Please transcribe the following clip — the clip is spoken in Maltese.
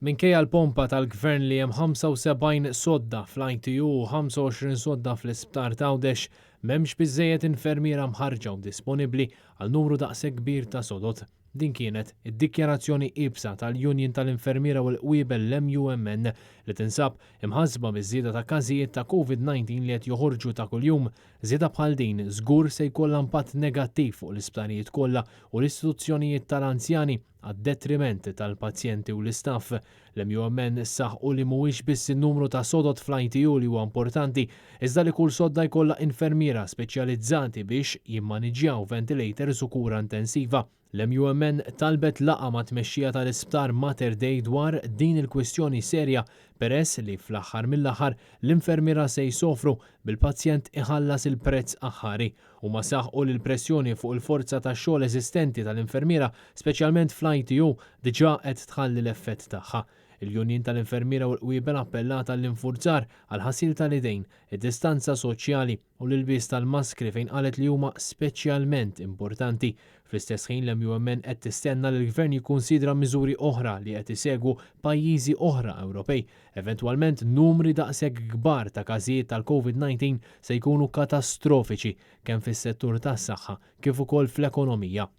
Minkejja l-pompa tal-Gvern li hemm 75 sodda fl-ITU u 25 sodda fl-Isptar t'Għawdex, m'hemmx biżżejjed infermiera mħarrġa u disponibbli għal numru daqshekk kbir ta' sodod. Din kienet id-dikjarazzjoni iebsa tal-Union tal-Infermiera u l-Qwiebel l-MUMN li tinsab imħassba biż-żieda ta' każijiet ta' Covid-19 li qed joħorġu ta' kuljum. Żieda bħal din żgur se jkollha impatt negattiv fuq l-isptarijiet kollha u l-istituzzjonijiet tal-anzjani għad-detriment tal-pazjenti u l-istaff. L-MUMN saħqu li mhuwiex biss in-numru ta' sodod fl-ITU li huwa importanti, iżda li kull sodda jkollha infermiera speċjalizzati biex jimmaniġġjaw ventilators u kura intensiva. L-MUMN talbet laqgħa mat-tmexxija tal-Isptar Mater Dei dwar din il-kwistjoni serja peress li fl-aħħar mill-aħħar l-infermiera se jsofru bil-pazjent iħallas il-prezz aħħari. Huma saħqu li l-pressjoni fuq il-forza tax-xogħol eżistenti tal-infermiera, speċjalment fl-ITU, diġà qed tħalli l-effett tagħha. Il-Union tal-Infermiera u l-Qwiebel appellat għall-infurzar għall-ħasil tal-idejn, id-distanza soċjali u l-ilbies tal-maskri fejn qalet li huma speċjalment importanti. Fl-istess ħin l-MUMN qed tistenna li l-Gvern jikkunsidra miżuri oħra li qed isegwu pajjiżi oħra Ewropej. Eventwalment numri daqshekk kbar ta' każijiet tal-Covid-19 se jkunu katastrofiċi kemm fis-settur tas-saħħa kif ukoll fl-ekonomija.